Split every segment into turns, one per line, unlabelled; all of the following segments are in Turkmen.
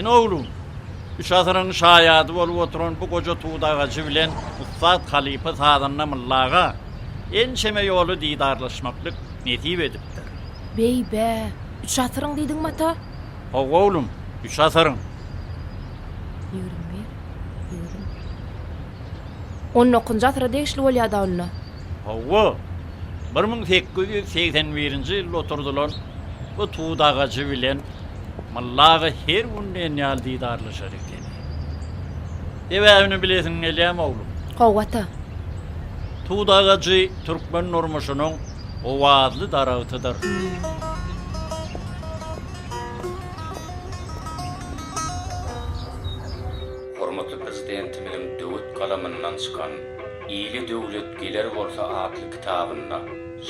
Ine oglum, üç asyryň şaýady bolup oturan bu goja tut agajy bilen ussat halypa sazanda Mylla aga ençeme ýola didarlaşmaklyk nesip edipdir.
Beý-bä, üç asyryň diýdiňmi ata?
Hawa oglum, üç asyryň.
21, 20. On dokuzynjy asyra degişli bolýa-da onda.
Hawa, 1881-nji ýylda oturdylan bu tut agajy bilen Mylla aga her gün diýen ýaly didarlaşar ekeni. Sebäbini bilesiň gelýämi, oglum?
Hawa, ata.
Tut agajy türkmen durmuşynyň owazly daragtydyr.
Hormatly Prezidentimiziň döwet galamyndan çykan Ile döwlet geler bolsa atly kitabynda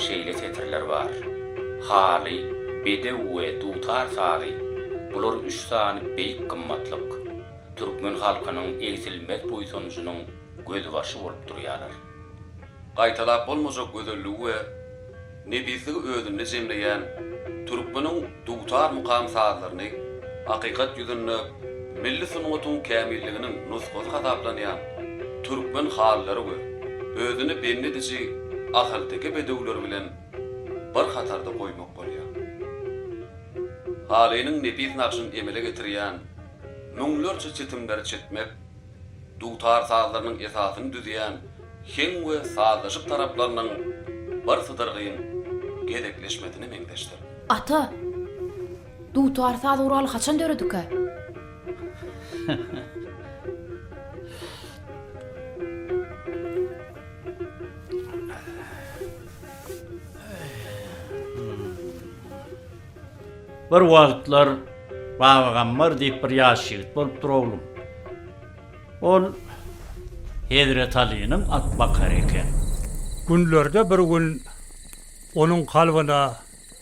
şeýle setirler bar, Haly, bedew we dutar sazy, bular üç sany beýik gymmatlyk, türkmen halkynyň egsilmez buýsanjynyň gözbaşy bolup durýarlar.
Gaýtalap bolmajak gözelligi we nepisligi özünde jemleýän türkmeniň dutar mukam sazlaryny hakykat ýüzünde milli sungatyň kämilliginiň nusgasy hasaplanýan türkmen halylary we özüne bendi ediji ahalteke bedewleri bilen bir hatarda goýmak bolýar. Halynyň nepis nagşyny emele getirýän müňlerçe çitimleri çitmek dutar sazlarynyň esasyny düzýän heň we sazlaşyk taraplarynyň birsydyrgyn gezekleşmesine meňzeşdir.
Ata, dutar saz guraly haçan döredikä?
Bir wagtlar Babagammar diýip bir ýaş ýigit bolupdyr oglum. Ol Hezret Alynyň atbakary eken.
Günlerde bir gün onuň kalbyna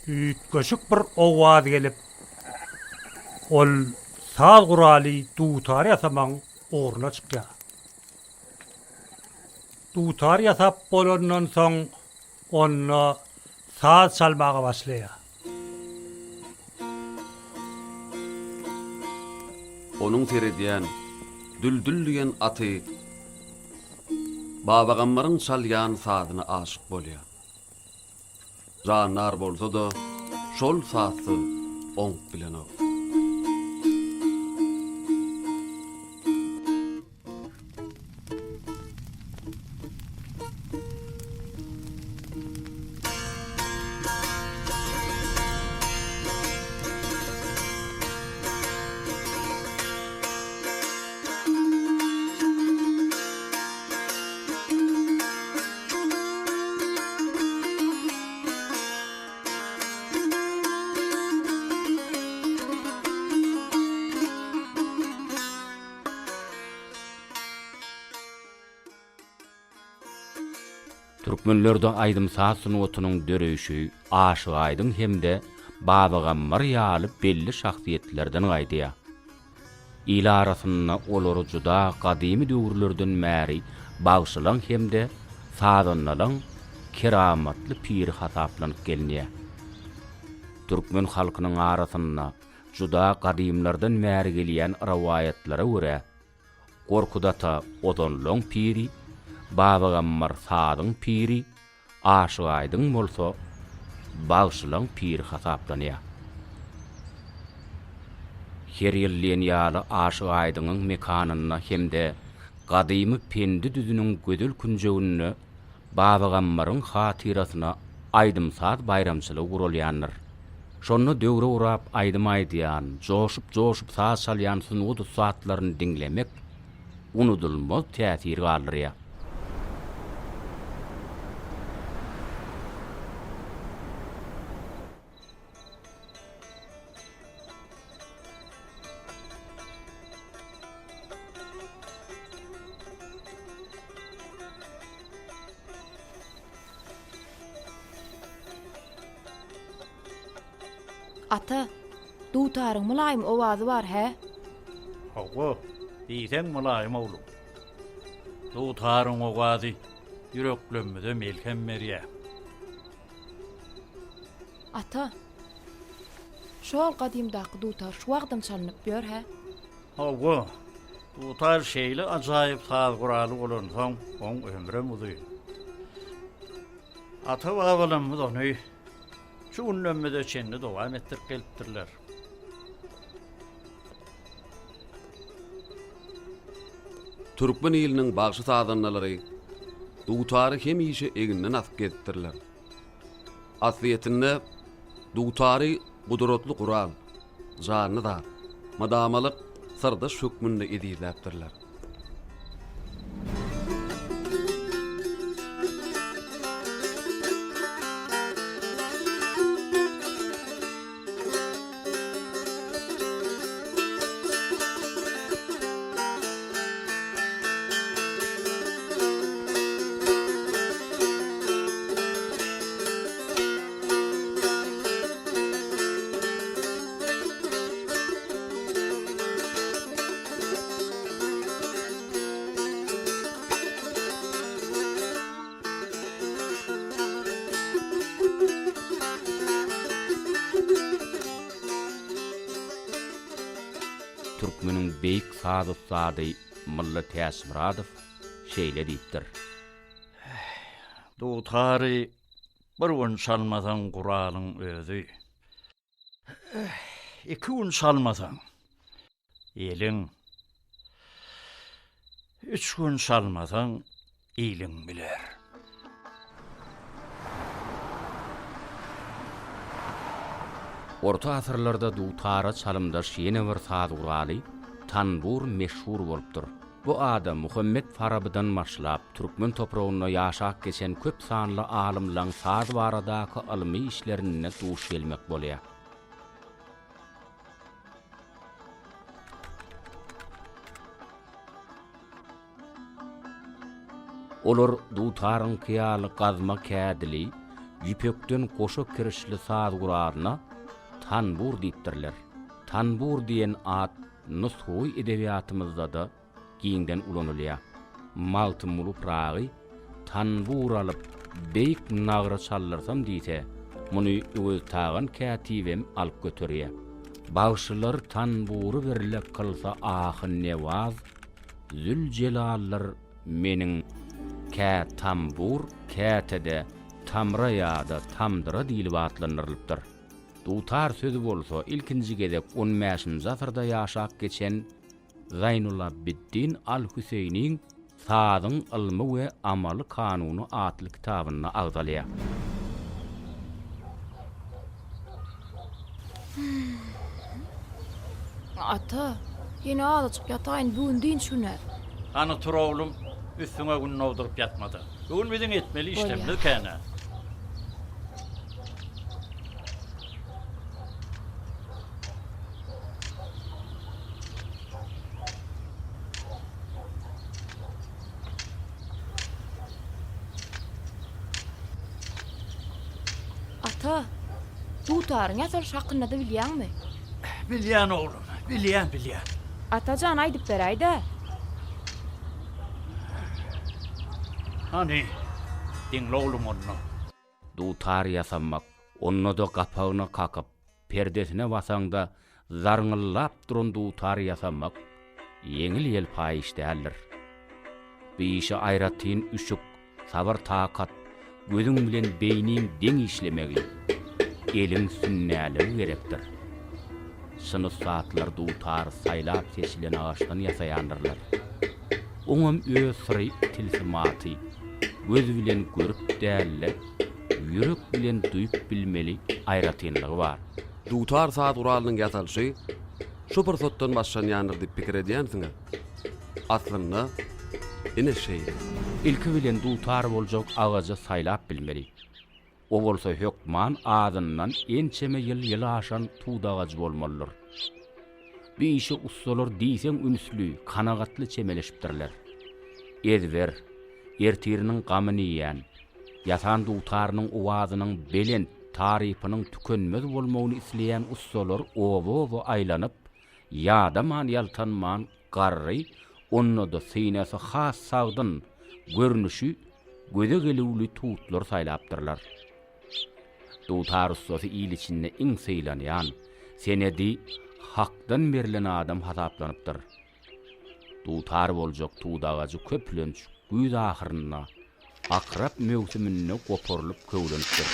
üýtgeşik bir owaz gelip, ol saz guraly dutar ýasamagyň ugruna çykýar. Dutar ýasap bolandan soň onda saz çalmaga başlaýar.
Onuň seredýän Düldül diýen aty Babagammaryň çalýan sazyna aşyk bolýar. Jandar bolsa-da, şol sazsyz oňup bilenok.
Türkmenlerde aýdym-saz sungatynyň döreýşi Aşyk Aýdyň hem-de Babagammar ýaly belli şahsyýetlerden gaýdýar. Il arasynda olary juda gadymy döwürlerden bäri bagşylaň hem-de sazandalaň keramatly piri hasaplanyp gelinýär. Türkmen halkynyň arasynda juda gadymlardan bäri gelýän rowaýatlara görä, Gorkut ata ozanlaň piri, Babagammar sazyň piri, Aşyk Aýdyň bolsa bagşylaň piri hasaplanýar. Her ýyl diýen ýaly Aşyk Aýdyňyň mekanynda hem-de gadymy Pendi düzüniň gözel künjeginde Babagammaryň hatyrasyna aýdym-saz baýramçylygy guralýandyr. Şonda döwre gurap aýdym aýdýan, joşup-joşup saz çalýan sungat ussatlaryny diňlemek unudylmaz täsir galdyrýar.
Ata, dutaryň mylaýym owazy bar, hä?
Hawa, diýseň mylaýym oglum. Dutaryň owazy ýüreklerimize melhem berýär.
Ata, şol gadymdaky dutar şu wagtam çalnyp ýör, hä?
Hawa, dutar şeýle ajaýyp saz guraly bolansoň, oň ömrem uzyn. Ata-babalarymyz ony şu günlerimize çenli dowam etdirip gelipdirler.
Türkmen iliniň bagşy-sazandalary dutary hemişe eginden asyp gezipdirler. Aslyýetinde, dutary gudratly gural, janly zat, mydamalyk syrdaş hökmünde ezizläpdirler.
Türkmeniň beýik saz ussady Mylly Täçmyradow şeýle diýipdir.
Dutary bir gün çalmasaň guralyň özi. Iki gün çalmasaň, eliň, üç gün çalmasaň, iliň biler.
Orta asyrlarda dutara çalymdaş ýene bir saz guraly, tanbur meşhur bolupdyr. Bu ada Muhammet Farabydan başlap, türkmen topragynda ýaşap geçen köp sanly alymlaň saz baradaky ylmy işlerinde duş gelmek bolýar. Olar dutaryňky ýaly gazma kädili, ýüpekden goşa kirişli saz guralyna tanbur diýipdirler. Tanbur diýen at nusgawy edebiýatymyzda-da giňden ulanylýar. Magtymguly Pyragy tanbur alyp, beýik nagra çaldyrsam diýse, muny Öwez Tagan kätibem alyp göterýär. Bagşylar tanbury birle kylsa ahy-newaz, Zül-Jelaldyr meniň kä tambur, käte-de tamra ýa-da tamdyra diýlip atlandyrylypdyr. Dutar sözi bolsa ilkinji gezek on bäşinji asyrda ýaşap geçen Zaýnulabbiddin al-Hüseýniň Sazyň ylmy we amaly kanuny atly kitabynda agzalýar.
Ata, ýene azajyk ýataýyn, bu gün dynç güni.
Hany tur oglum, üstüňe gün dogduryp ýatma-da. Bu gün biziň etmeli işlerimiz kän-ä.
Ata, dutaryň ýasalyşy hakynda-da bilýäňmi?
Bilýän oglum, bilýän, bilýän.
Ata jan, aýdyp beräý-dä.
Hany, diňle oglum onda.
Dutar ýasamak, onda-da gapagyna kakyp, perdesine basaňda zarňyldap duran dutar ýasamak ýeňil-ýelpaý iş däldir. Bu işe aýratyn üşük, sabyr-takat, gözüň bilen beýniň deň işlemegi, eliň sünnäligi gerekdir. Çyn ussatlar dutary saýlap-seçilen agaçdan ýasaýandyrlar. Oňam öz syry, tilsimaty, göz bilen görüp däl-de, ýürek bilen duýup bilmeli aýratynlygy bar.
Dutar saz guralynyň ýasalyşy şu pursatdan başlanýandyr diýip pikir edýänsiňiz. Aslynda, ine şeýle.
Ilki bilen dutar boljak agajy saýlap bilmeli. O bolsa hökman azyndan ençeme ýyl ýyl aşan tut agajy bolmalydyr. Bu işe ussalar diýseň ünsli, kanagatly çemeleşipdirler. Ezber, ertiriniň gamyny iýen, ýasan dutarynyň owazynyň belent, tarypynyň tükenmez bolmagyny isleýän ussalar oba-oba aýlanyp, ýadaman-ýaltanman garry, onda-da synasy has sagdyn, görnüşi göze gelüwli tutlar saýlapdyrlar. Dutar ussasy il içinde iň sylanýan, senedi. Hakdan berlen adam hasaplanypdyr. Dutar boljak tut agajy köplenç güýz ahyrynda, akrap möwsüminde goparylyp köwlenipdir.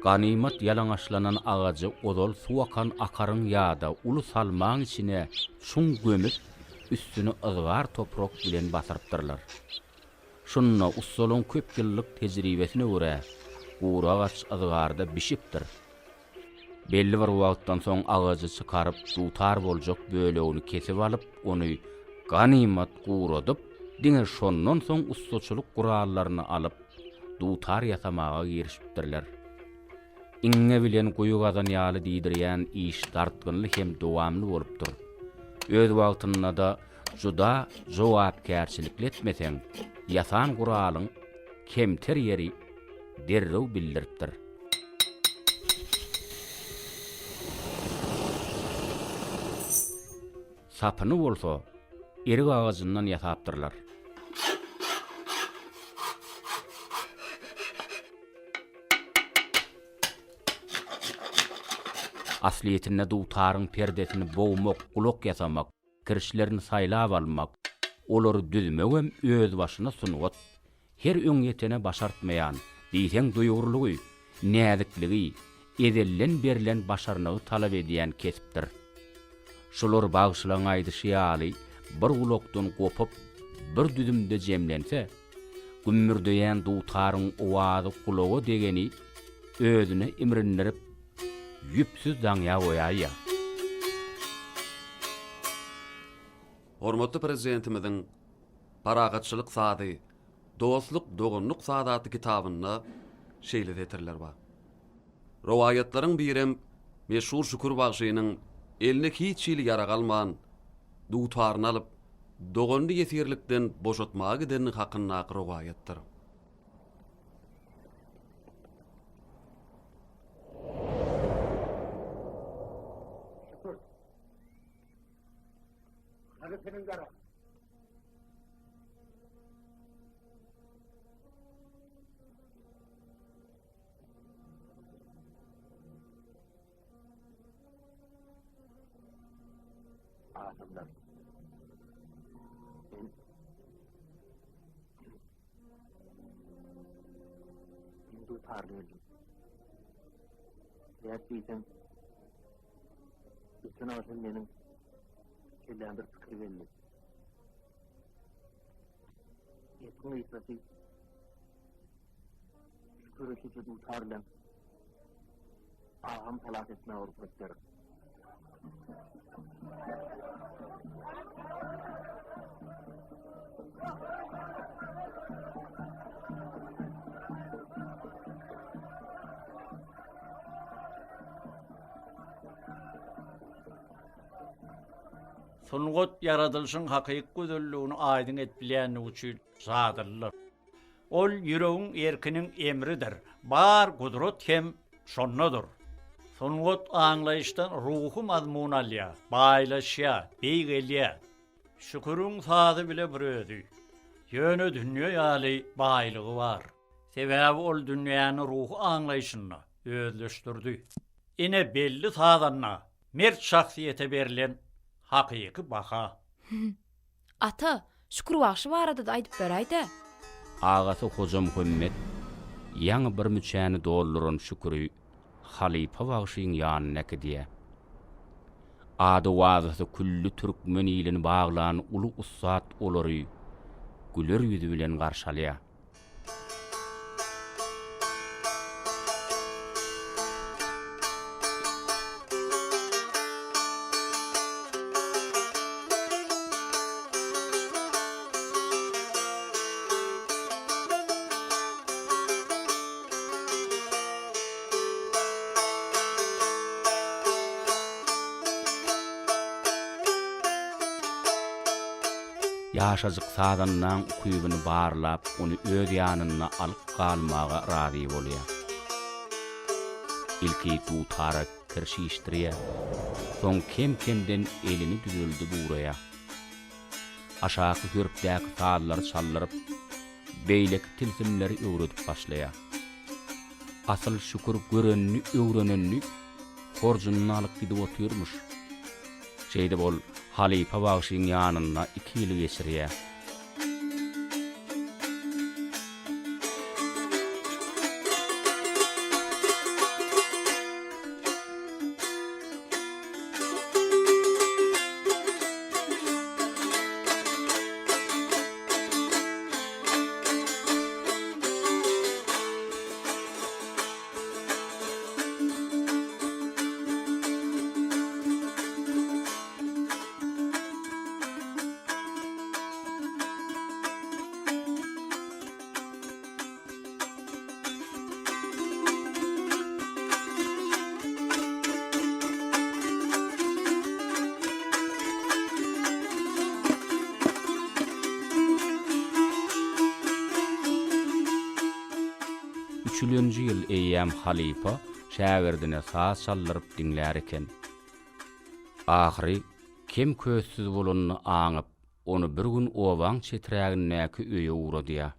Ganymat ýalaňaçlanan agajy ozal suw akan akaryň ýa-da uly salmaň içine çuň gömüp, üstüni yzgar toprak bilen basyrypdyrlar. Şunda ussalaryň köp ýyllyk tejribesine görä, gury agaç yzgarda bişipdir. Belli bir wagtdan soň agajy çykaryp, dutar boljak bölegini kesip alyp, ony ganymat guradyp, diňe şondan soň ussaçylyk gurallaryny alyp, dutar ýasamaga girişipdirler. Iňňe bilen guýy gazan ýaly diýdirýän iş dartgynly hem dowamly bolupdyr. Öz wagtynda-da juda jogapkärçilikli etmeseň, ýasan guralyň kemter ýeri derrew bildiripdir. Sapyny bolsa erik agajyndan ýasapdyrlar. Aslyýetinde dutaryň perdesini bogmak, gulak ýasamak, kirişlerini saýlap almak, olary düzmegem özbaşyna sungat. Her öňýetene başartmaýan, diýseň duýgurlygy, näzikligi, ezelden berlen başarnygy talap edýän kesipdir. Şular bagşylaň aýdyşy ýaly bir gulakdan gopup, bir düzümde jemlense, gümmürdeýän dutaryň owazy gulaga degeni özüne imrindirip, ýüpsüz daňýa goýaýýar.
Hormatly Prezidentimiziň Parahatçylyk sazy, dostluk, doganlyk sazy atly kitabynda şeýle setirler bar. Rowaýatlaryň birem meşhur Şükür bagşynyň eline hiç hili ýarag alman, dutaryny alyp, doganyny ýesirlikden boşatmaga gidendigi hakyndaky rowaýatdyr.
Şükür. Hany seniň gara? Adamlar. Men Men dutarly geldim. Nädip diýseň, geçen agşam meniň kelläme bir pikir geldi. Gepiň gysgasy, şu köreşiji dutar bilen agamy halas etmäge rugsat beriň.
Sungat ýaradylyşyň hakyky gözelligini aýdyň edip bilýändigi üçin jadylydyr. Ol ýüregiň erkiniň emridir, bar gudrat hem şondadyr. Sungat aňlaýyşdan ruhy mazmun alýar, baýlaşýar, beýgelýär. Şüküriň sazy bile bir özi. Ýöne dünýe ýaly baýlygy bar. Sebäbi ol dünýäni ruhy aňlaýşynda özleşdirdi. Ine belli sazanda mert şahsyýete berlen hakyky baha.
Ata, Şükür bagşy barada-da aýdyp beräý-dä.
Agasy Hojamuhammet ýaňy bir müçäni dolduran Şüküri halypa bagşyň ýanyna äkidýär. Ady-wazasy külli türkmen ilini baglan uly ussat olary güler ýüzi bilen garşy alýar. Ýaşajyk sazandaň ukybyny barlap, ony öz ýanynda alyp galmaga razy bolýar. Ilki dutara. Kirşişdirýär. Soň kem-kemden elini düzeldip ugraýar. Aşaky hörpdäki sazlary çaldyryp, beýleki tilsimleri öwredip başlaýar. Asyl Şükür görenini, öwrenenini horjunyna alyp gidip otyrmyş. Şeýdip ol halypa bagşyň ýanynda iki ýyly geçirýär. Üçülenji ýyl eýýäm halypa şägirdine saz çaldyryp diňlär eken. Ahyry kem-köstsüz bolanyny aňyp, ony bir gün obaň çeträgindäki öýe ugradýar.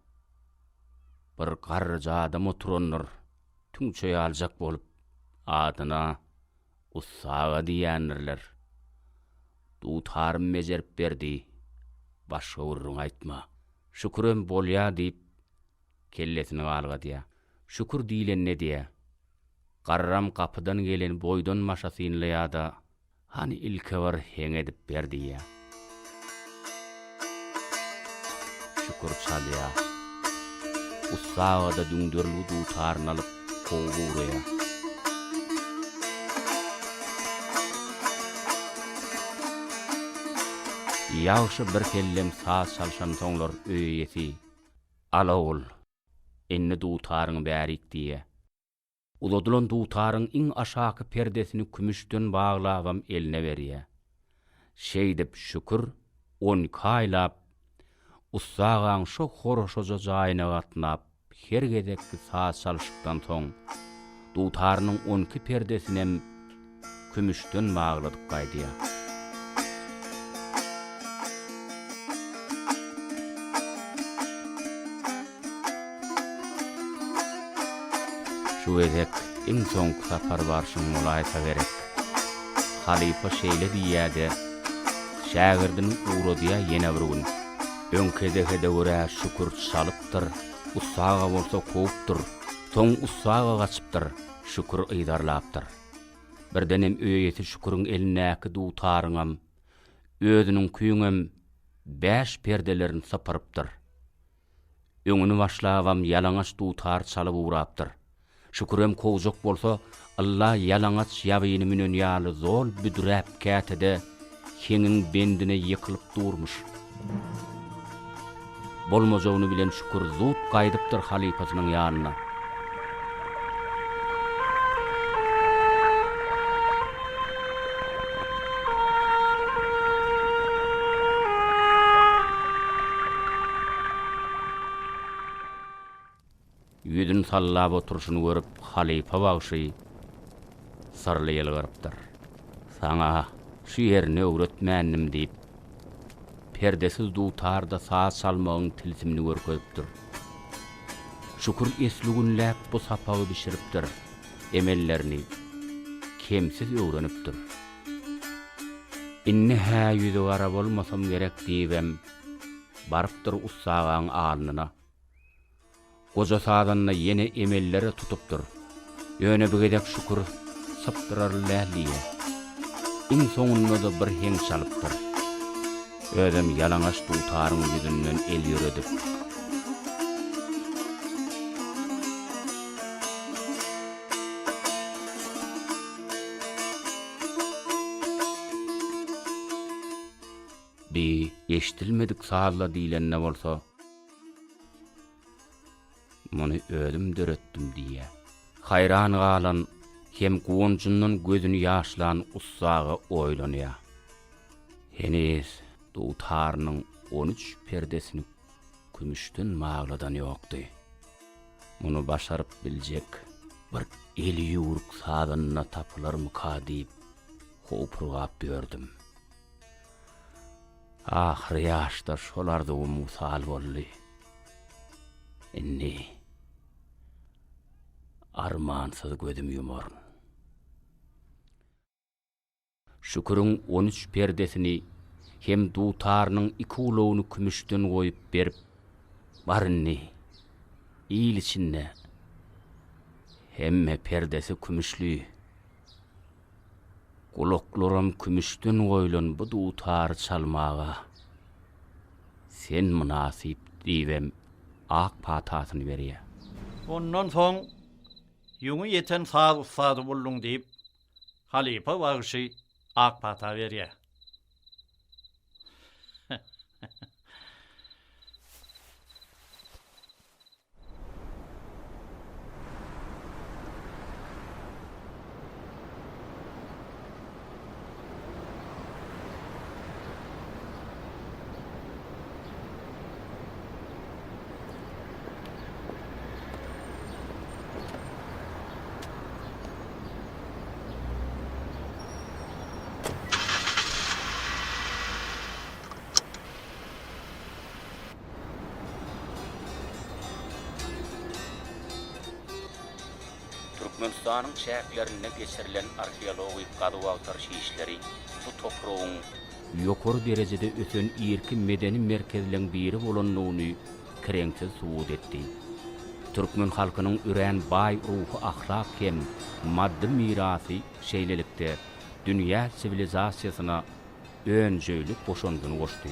Bir garryja adam oturandyr, tüňçe ýaljak bolup, adyna Ussa aga diýýändirler. Dutarym bejerip berdi, başga gürrüň aýtma. Şükürem bolýa diýip, kellesini galgadýar. Şükür diýlenini edýär. Garram gapydan geleni boýdan-başa synlaýar-da, Hany ilki bir heň edip ber diýýär. Şükür çalýar. Ussa aga-da düňderilgi dutaryny alyp, kowup ugraýar. Ýagşy birsellem saz çalşansoňlar öý eýesi, Al ogul, indi dutaryňy bärik diýýär. Uzadylan dutaryň iň aşaky perdesini kümüşden baglabam eline berýär. Şeýdip, Şükür 12 aýlap Ussa agaň şo horaşaja jaýyna gatnap, her gezekki saz çalşykdan soň, dutarynyň 12 perdesinem kümüşden bagladyp gaýdýar. Şu gezek iň soňky sapar barşyň bolaýsa gerek. Halypa şeýle diýýä-de, şägirdini ugradýar ýene bir gün. Öňki edehede görä Şükür çalypdyr, Ussa aga bolsa kowupdyr. Soň Ussa aga gaçypdyr, Şükür yzarlapdyr. Birdenem öý eýesi Şüküriň elindäki dutaryňam, özüniňkiňem bäş perdelerini sypyrypdyr. Öňüni başlabam ýalaňaç dutar çalyp ugrapdyr. Şükürem kowjak bolsa, ylla ýalaňaç ýabyny münen ýaly zol büdräp käte-de heňiň bendine ýykylyp durmuş. Bolmajagyny bilen Şükür zut gaýdypdyr halypasynyň ýanyna. Ýüzüni sallap oturyşyny görüp, halypa bagşy syrly ýylgyrypdyr. Saňa şu ýerini öwretmändim diýip, perdesiz dutarda saz çalmagyň tilsimini görkezipdir. Şükür esli günläp bu sapagy bişiripdir, emellerini kemsiz öwrenipdir. Indi-hä ýüzügara bolmasam gerek diýibem, barypdyr ussa agaň alnyna. Goja sazanda ýene emellere tutupdyr. Ýöne bu gezek Şükür sypdyrarly däl diýýär. Iň soňunda-da bir heň çalypdyr. Özem ýalaňaç dutaryň ýüzünden el ýöredip. Bi eşdilmedik sazla diýlende bolsa. Muny özüm döretdim diýýär. Haýran galan hem guwanjyndan gözüni ýaşlan ussa aga oýlanýar. Heniz dutarynyň on üç perdesini kümüşden bagladan ýokdy. Muny başaryp biljek bir. Eli ýüwrük sazanda tapylarmyka diýip howpurgap ýördüm. Ahyry ýaşda şol arzuwym wysal boldy. Indi armansyz gözümi ýumaryn. Şüküriň on üç perdesini hem dutarynyň iki gulagyny kümüşden goýup berip, Bar indi, il içinde hemme perdesi kümüşli, gulaklaram kümüşden goýlan bu dutary çalmaga sen mynasyp diýibem ak patasyny berýär.
Ondan soň ýüňi ýeten saz ussady bolduň diýip, Halypa bagşy ak pata berýär.
Türkmenistanyň çäklerinde geçirilen arheologik gazuw-agtaryş işleri bu topragyň ýokary derejede ösen irki medeni merkezleň biri bolandygyny kireňsiz subut etdi. Türkmen halkynyň örän baý ruhy-ahlak hem maddy mirasy şeýlelikde, dünýä siwilizasiýasyna önjeýli goşandyny goşdy.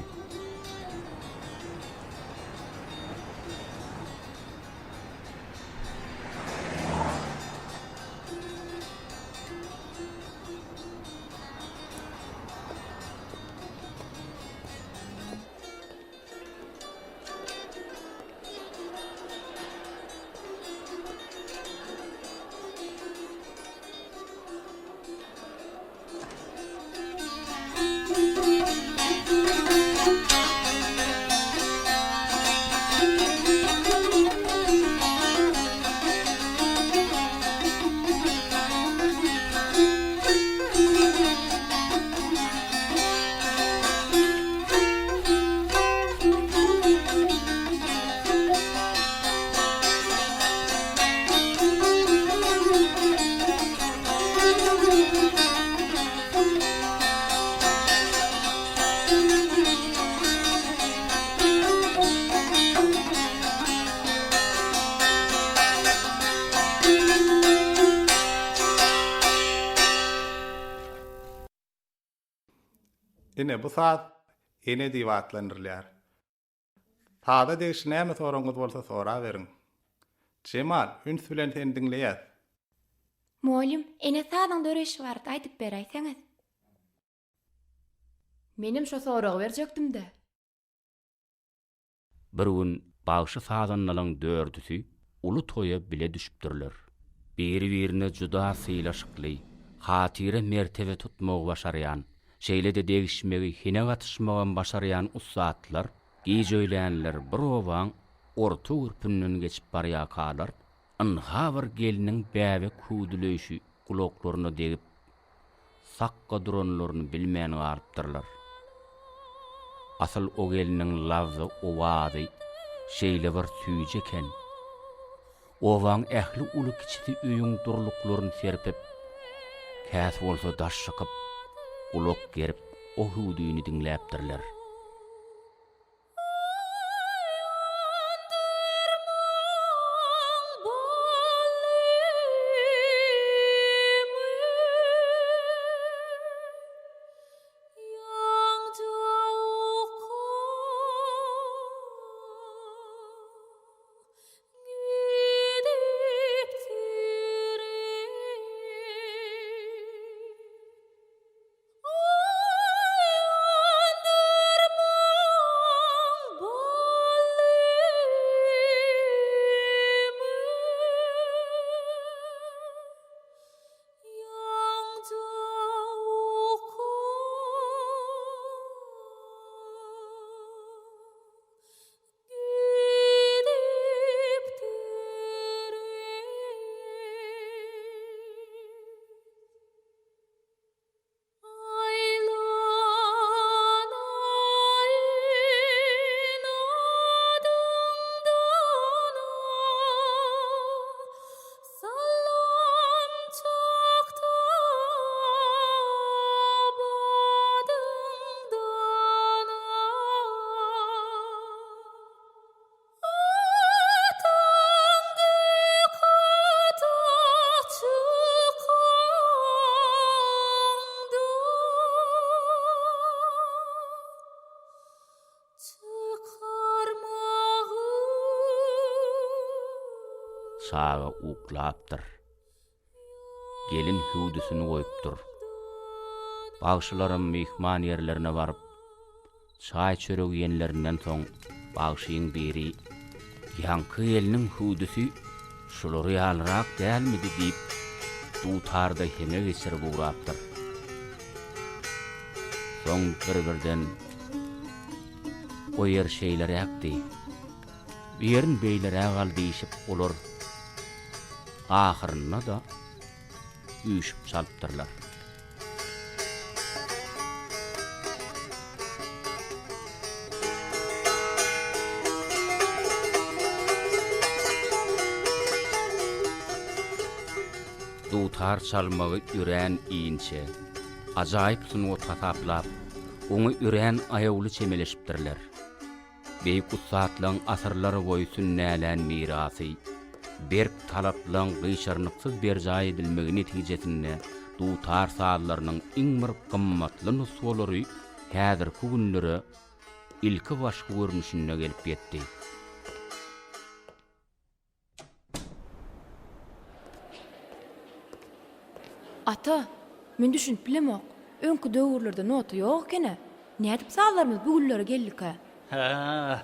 Ine, bu saz Ene diýip atlandyrylýar. Saza degişli näme soragyňyz bolsa soraberiň. Jemal, üns bilen seni diňleýäs.
Mugallym, ene sazyň döreýşi barada aýdyp beräýseňiz.
Menem şo soragy berjekdim-dä.
Bir gün bagşy-sazandalaň dördüsi uly toýa bile düşüpdirler. Biri-birine juda sylaşykly, hatyra-mertebe tutmagy başarýan, şeýle-de degişmegi, hine gatyşmagam başarýan ussatlar gijöýlänler bir obaň orta gürpünden geçip barýarkalar, ynha bir gelniň bäbek hüwdüleýşi gulaklaryna degip, sakga duranlaryny bilmän galypdyrlar. Asyl o gelniň labzy, owazy şeýle bir süýji eken. Obaň ähli uly-kiçisi öýüň durluklaryny serpip, käsi bolsa daş çykyp, gulak gerip o hüwdüni diňläpdirler. Çaga uklapdyr. Gelin hüwdüsini goýupdyr. Bagşylaram myhman ýerlerine baryp, çaý-çörek iýenlerinden soň, bagşyň biri, Ýaňky gelniň hüwdüsi şular ýalyrak dälmidi diýip, dutarda heňe geçirip ugrapdyr. Soň bir-birden, O ýer şeýleräkdi, bu ýerini beýleräk al diýşip, olar ahyrynda-da üýşüp çalypdyrlar. Dutar çalmagy örän inçe, ajaýyp sungat hasaplap, oňa örän aýawly çemeleşipdirler. Beýik ussatlaň asyrlar boýy sünnälän mirasy, berk talaplaň gyşarnyksyz berjaý edilmegi netijesinde dutar sazlarynyň iň bir gymmatly nusgalary häzirki günlere ilkibaşky görnüşinde gelip ýetdi.
Ata, men düşünip bilemok. Öňki döwürlerde nota ýok eken-ä. Nädip sazlarymyz bu günlere geldikä?
Hä,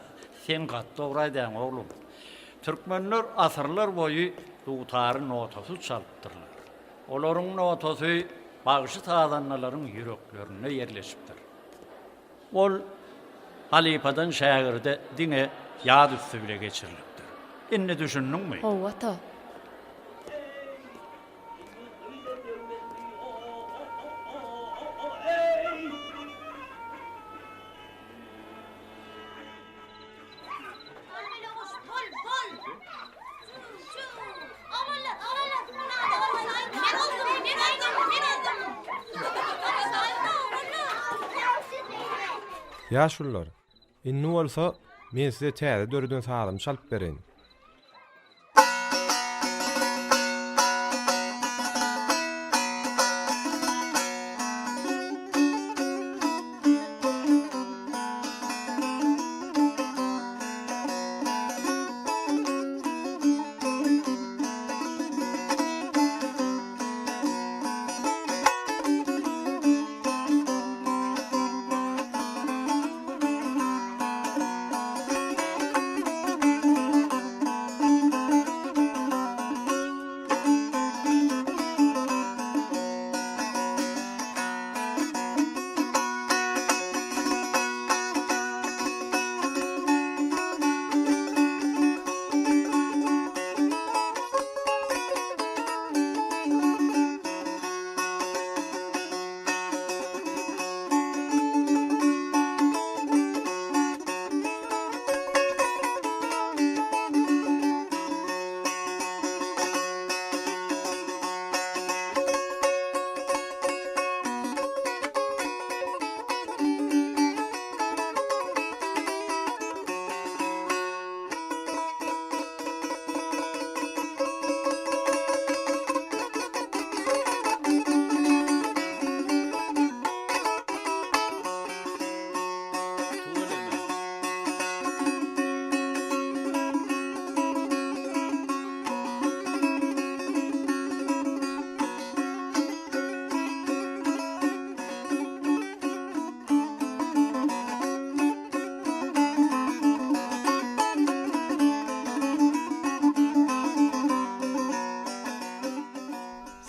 sen gaty dogry aýdýaň, oglum. Türkmenler asyrlar boýy dutary notasyz çalypdyrlar. Olaryň notasy bagşy-sazandalaryň ýüreklerinde ýerleşipdir. Ol halypadan şägirde diňe ýat üsti bile geçirilipdir. Indi düşündiňmi?
Hawa, ata.
Ýaşulular, indi bolsa men size täze döreden sazymy çalyp bereýin.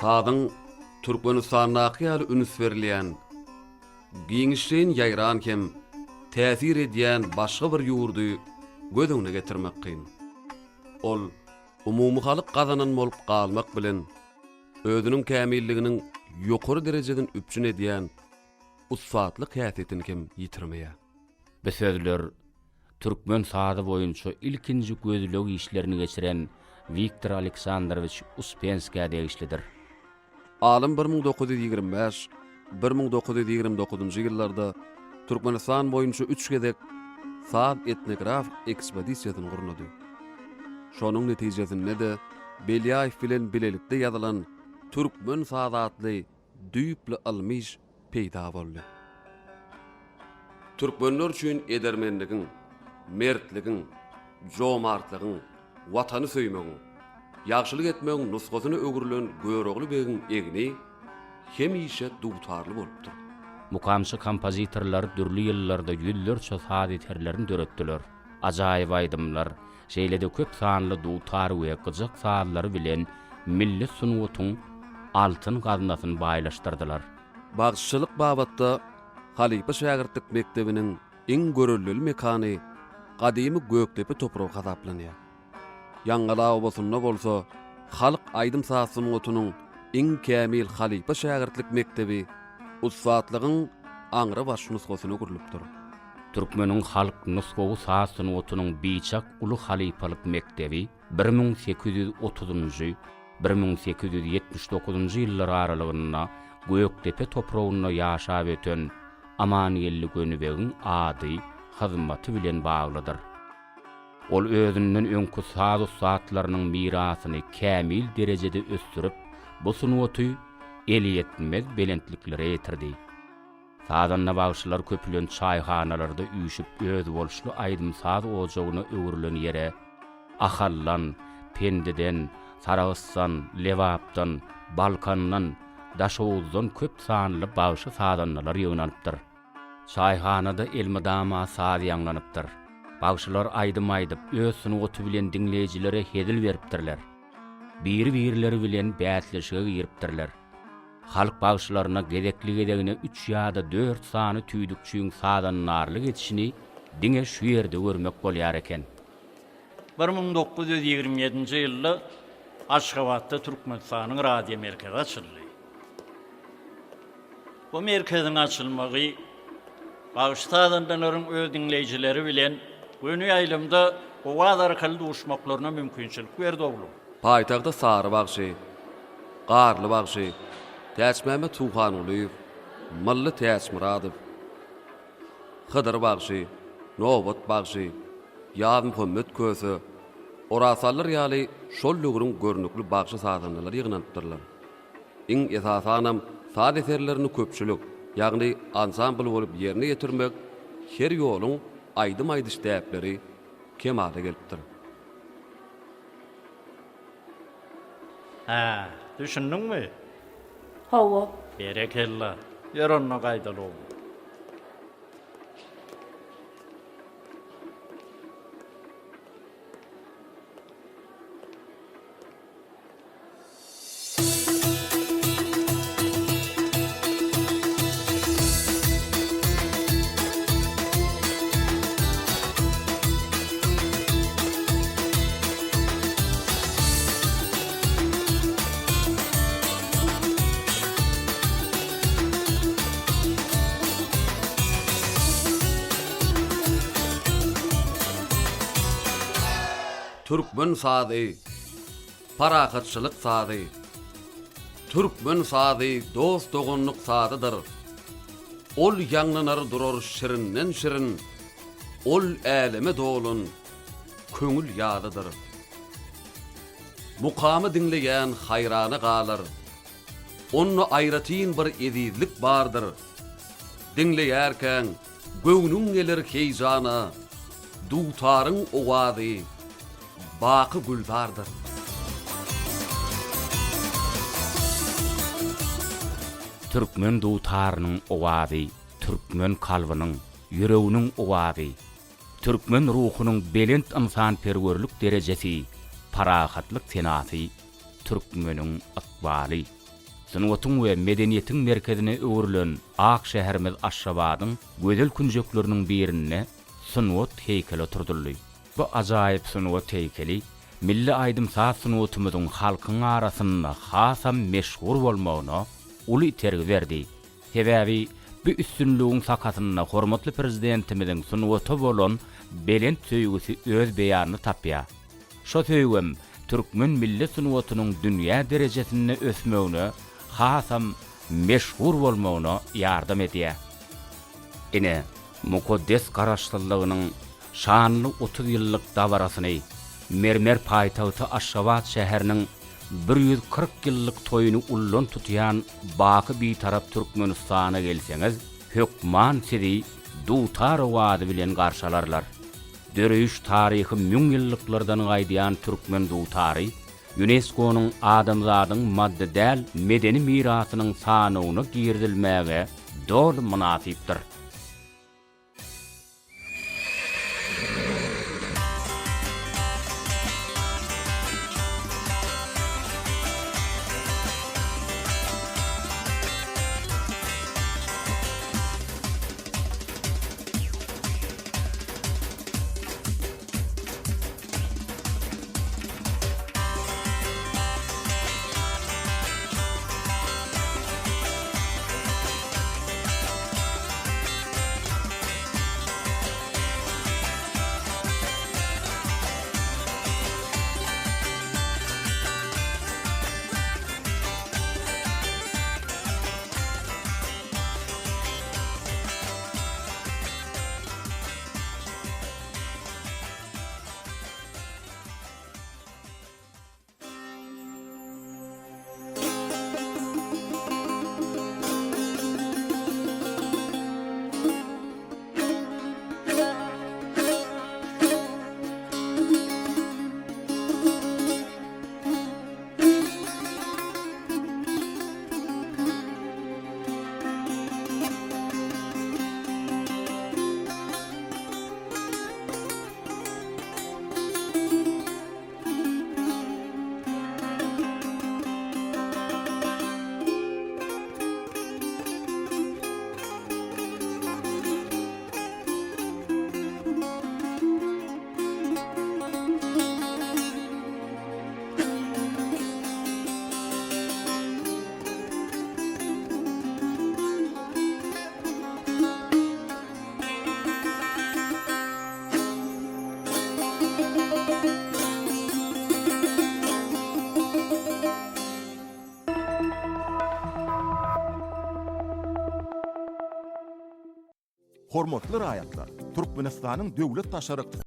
Sazyň Türkmenistandaky ýaly üns berilýän, giňişleýin ýaýran hem täsir edýän başga bir ýurdy göz öňüne getirmek kyn. Ol umumyhalk gazanan bolup galmak bilen, özüniň kämilliginiň ýokary derejesini üpjün edýän ussatlyk häsiýetini hem ýitirmeýär.
Bu sözler türkmen sazy boýunça ilkinji gözleg işlerini geçiren Wiktor Aleksandrowiç Uspenskä degişlidir.
Alym 1925, 1929-njy ýyllarda Türkmenistan boýunça üç gezek saz etnografik ekspedisiýasyny gurnady. Şonuň netijesinde-de Belýaýew bilen bilelikde ýazylan Türkmen sazy atly düýpli ylmy iş peýda boldy. Türkmenler üçin edermenligiň, mertligiň, jomartlygyň, Watany söýmegiň. ýagşylyk etmegiň nusgasyna öwrülen Görogly begiň egni hemişe dutarly bolupdyr.
Mukamçy kompozitorlar dürli ýyllarda ýüzlerçe saz eserlerini döretdiler. Ajaýyp aýdymlar, şeýle-de köp sanly dutar we gyjak sazlary bilen milli sungatyň altyn gaznasyny baýlaşdyrdylar.
Bagşyçylyk babatda halypa-şägirtlik mekdebiniň iň göreldeli mekany gadymy Gökdepe topragy hasaplanýar. Ýaňgala obasynda bolsa halk aýdym-saz sungatynyň iň kämil halypa-şägirtlik mekdebi ussatlygyň aňrybaş nusgasyna gurlupdyr.
Türkmeniň halk nusgawy saz sungatynyň biçak uly halypalyk mekdebi 1830-njy, 1879-njy ýyllar aralygynda Gökdepe topragynda ýaşap öten Amangeldi Gönübegiň ady, hyzmaty bilen baglydyr. Ol özünden öňki saz ussatlarynyň mirasyny kämil derejede ösdürip, bu sungaty elýetmez belentliklere ýetirdi. Sazanda-bagşylar köpülen çaýhanalarda üýşüp özboluşly aýdym-saz ojagyna öwrülen ýere Ahaldan, Pendiden, Sarahsdan, Lebapdan, Balkandan, Daşoguzdan köp sanly bagşy-sazandalar ýygnanypdyr. Çaýhanada elmydama saz ýaňlanypdyr. Bagşylar aýdym aýdyp, öz sungaty bilen diňleýjilere hezil beripdirler. Biri-birleri bilen bäsleşige giripdirler. Halk bagşylaryna gezekli-gezegine üç ýa-da dört sany tüýdükçiň sazandarlyk edişini diňe şu ýerde görmek bolýar eken.
1927-nji ýylda Aşgabatda Türkmenistanyň radiomerkezi açyldy. Bu merkeziň açylmagy bagşy-sazandalaryň öz diňleýjileri bilen göni ýaýlymda owaz arkaly duşmaklaryna mümkinçilik berdi oglum.
Paýtagta Sary bagşy, Garly bagşy, Täçmämmet Suhangulyýew, Mylly Täçmyradow, Hydyr bagşy, Nobat bagşy, Ýazmuhammet Köse, Oraz Salyr ýaly şol döwrüň görnükli bagşy-sazandalary ýygnanypdyrlar. Iň esasanam saz eserlerini köpçülik, ýagny ansambl bolup ýerine ýetirmek her ýoluň aýdym aýdyş däpleri kemala gelipdir.
Hä, düşündiňmi?
Hawa.
Berekella. Ýör onda gaýdaly oglum.
Türkmen sazy Parahatçylyk sazy. Türkmen sazy dost-doganlyk sazydyr. Ol ýaňlanar durar şirinden-şirin, Ol äleme dolan köňül ýazydyr. Mukamy diňleýän haýrana galar, Onda aýratyn bir ezizlik bardyr. Diňleýärkäň göwnüň geler heýjana, Dutaryň owazy baky gülzardyr.
Türkmen dutarynyň owazy türkmen kalbynyň, ýüreginiň owazy, türkmen ruhunyň belent ynsanperwerlik derejesi, parahatlyk senasy, türkmeniň ykbaly. Sungatyň we medeniýetiň merkezine öwrülen ak şäherimiz Aşgabadyň gözel künjekleriniň birinde sungat heýkeli oturdyldy. Bu ajaýyp sungat heýkeli milli aýdym-saz sungatymyzyň halkyň arasynda hasam meşhur bolmagyna uly itergi berdi. Sebäbi bu üstünligiň sakasynda hormatly Prezidentimiziň sungata bolan belent söýgüsi öz beýanyny tapýar. Şo söýgem türkmen milli sungatynyň dünýä derejesinde ösmegine, hasam meşhur bolmagyna ýardam edýär. Ine, mukaddes Garaşsyzlygynyň şanly 30 ýyllyk dabarasyny, mermer paýtagty Aşgabat şäheriniň 140 ýyllyk toýuny ullan tutýan baky Bitarap Türkmenistana gelseňiz, hökman sizi dutar owazy bilen garşy alarlar. Döreýiş taryhy müňýyllyklardan gaýdýan türkmen dutary. ÝUNESKO-nyň adamzadyň maddy däl medeni mirasynyň sanawyna girizilmäge doly mynasypdyr.
Hormatly raýatlar! Türkmenistanyň Döwlet daşary.